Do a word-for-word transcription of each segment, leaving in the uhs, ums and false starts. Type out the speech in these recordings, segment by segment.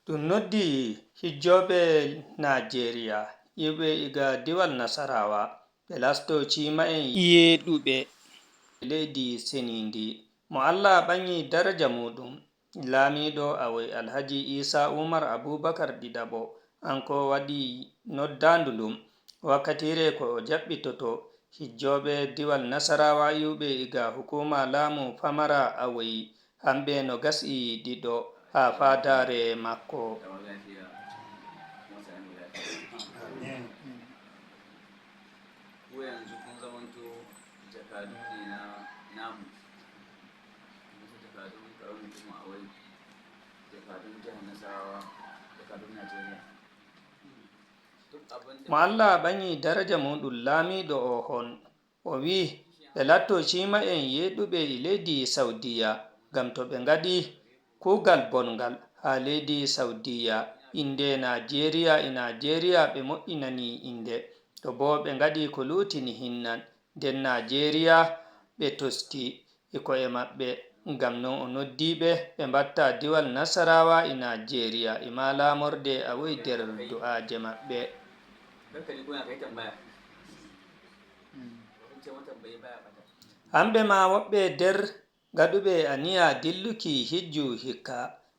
Ɗum noddi hijjooɓe Naajeeriya iwɓe iga diwal Nasarawa, ɓe lasto ciima'en yeeɗuɓe leydi seniindi, mo Allah ɓaŋi daraja muuɗum. Laamiiɗo Awoy Alhaji Isa Umar Abubakar ɗiɗaɓo, hanko waɗi noddaandu ndun. Wakkatiire ko o jaɓɓitoto hijjooɓe diwal Nasarawa iwɓe iga hukuma laamu pamara Awoy, hamɓe no gasi ɗiɗo haa faadaare makko. Ku yanzu kun zamanto jakadu ne na namu. Yanzu jakadun karamar hukuma Awoy, jakadun jihar Nasarawa, jakadun Najeriya. Duk abin da Mo Allah ɓaŋi daraja muuɗum laamiiɗo o hon, o wi'i, ɓe latto ciima'en yeeɗuɓe e leydi Sawdiya, ngam to ɓe ngaɗi kuugal bongal haa leydi Sawdiya, innde Naajeeriya e Naajeeriya ɓe moƴƴinani innde. To boo ɓe ngaɗi ko luutini hinnan, nden Naajeeriya ɓe toski e ko'e maɓɓe. Ngam non o noddi ɓe, ɓe mbatta diwal Nasarawa e Naajeeriya e maa laamorde Awoy nder du'aaje maɓɓe. Barka da koya kai tambaya. Kun ce matambayi baya fata. Hamɓe maa woɓɓe nder gaɗuɓe aniya dilluki hijju hikka,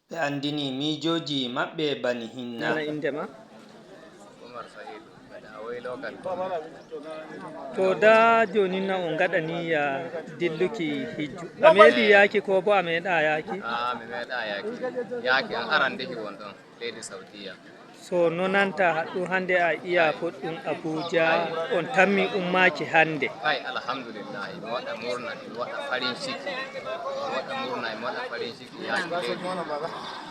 ɓe anndini miijooji maɓɓe bani hinna. Nana innde ma? Umar Sa'idu, mbeɗa Awoy Local. To da jooni na on ngaɗa niyya dilluki hijju. A meeɗi yaaki ko bo a meeɗa yaaki? Aa, mi meeɗa yaaki. Yaaki an arande ki won ɗon, leydi Sawdiya. So nonanta ɗum hannde a iya goɗɗum Abuja, on tammi ummaaki hannde. Ay, alhamdulillah, mi waɗa murna, mi waɗa farin ciki. Mi waɗa murna, mi waɗa farin ciki. Yaaki leydi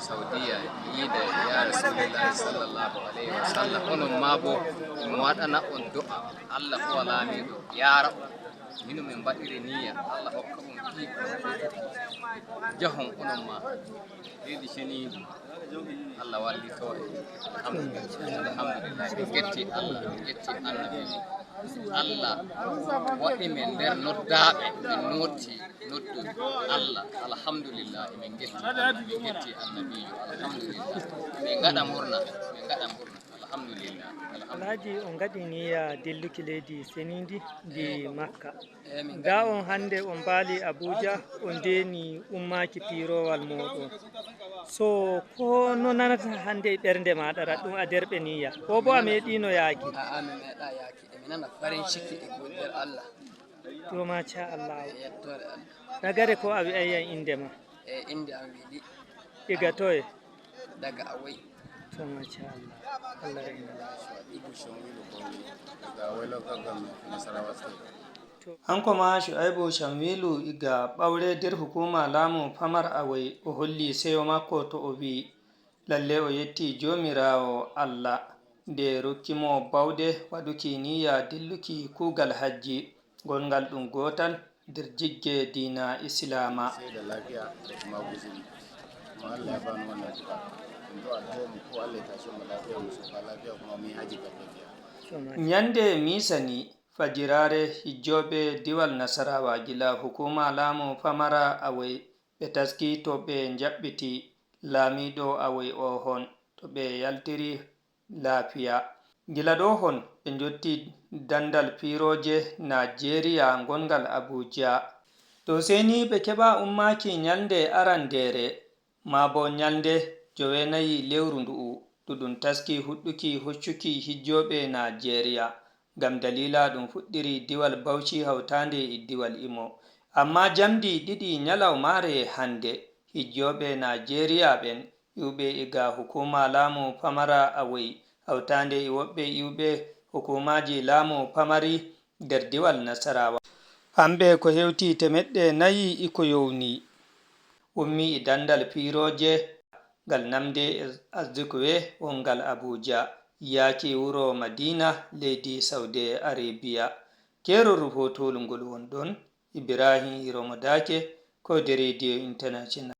Saudiya, yiida ya Rasulillahi sallallahu alayhi wa sallam. Onon ma bo, mi waɗana on du'a. Allah ko laamiiɗo, yaara on. Mino min mbaɗiri niyya, Allah hokka on ɓiɓɓe. Jahon onon ma. Leydi ceniindi. Allah wallito en. Alhamdulillah. Alhamdulillah. Min ngetti Allah, min ngetti Annabi. Allah waɗi men nder noddaaɓe, min notti. Noddu Allah, alhamdulillah, min ngetti Allah, min ngetti Annabiijo, alhamdulillah. Min ngaɗa murna, min ngaɗa murna, alhamdulillah, alhamdulillah. Alhaji, on ngaɗi niyya dilluki leydi seniindi ndi Makka. Eh, min ngaɗi. Ndaa on hannde on mbaali Abuja, on ndeeni ummaaki piiroowal mooɗon. So ko no nanata hannde e ɓernde maaɗa, raɗɗum a derɓe niyya. Ko bo a meeɗiino yaaki? A'a, mi meeɗaa yaaki. E mi nana farin ciki e goodal Allah. To, machallah. E yettoore Allah. Ragare ko a wi'ay yan innde ma? E innde am Wili. Iga toye? Daga Awoy. To, machallah. Allah ya inna. Ibu Shanwilu Kongi. Daga Awoy Local Government, Nasarawa State. To. Hanko ma Shu'aibu Shanwilu iga ɓawre nder hukuma laamu pamar Awoy, o holli seyo makko to o wi'i, Lalle o yetti Joomiraawo Allah, nde rokki mo bawɗe waɗuki niyya dilluki kuugal hajji, gongal ɗum gootal nder jigge diina Islaama. Sai da lafiya da kuma guzuri. Kuma Allah ya bani wannan duka. Yanzu addu'a mu ko Allah ya tashe mu lafiya, mu sauka lafiya, kuma mu yi haji karɓaɓɓiya. Nyande misani fajiraare, hijjooɓe diwal Nasarawa gila hukuma laamu pamara Awoy ɓe taski to ɓe njaɓɓiti laamiiɗo Awoy o hon, to ɓe yaltiri laafiya. Gila ɗo hon, ɓe njotti dandal piirooje Naajeeriya ngongal Abuja. To sey ni ɓe keɓa ummaaki nyalnde arandeere, maa bo nyalnde joweenayi lewru ndu'u, ndu ɗum taski huɗɗuki hoccuki hijjooɓe Naajeeriya. Ngam daliila ɗum fuɗɗiri diwal Bauchi hawtaande e diwal Imo. Ammaa jamdi ɗiɗi nyalawmaare hannde, hijjooɓe Naajeeriya ɓen iwɓe iga hukuma laamu pamara Awoy, hawtaande e woɓɓe iwɓe hukumaaji laamu pamari nder diwal Nasarawa, hamɓe ko hewti temeɗɗe nayi e ko yowni, ummi e dandal piirooje ngal namde e Azikiwe wongal Abuja, yaaki wuro Madiina, leydi Saudi Arabia. Keerol rufotoolu ngol won ɗon, Ibrahim Iromo Dake, ko de Radio International.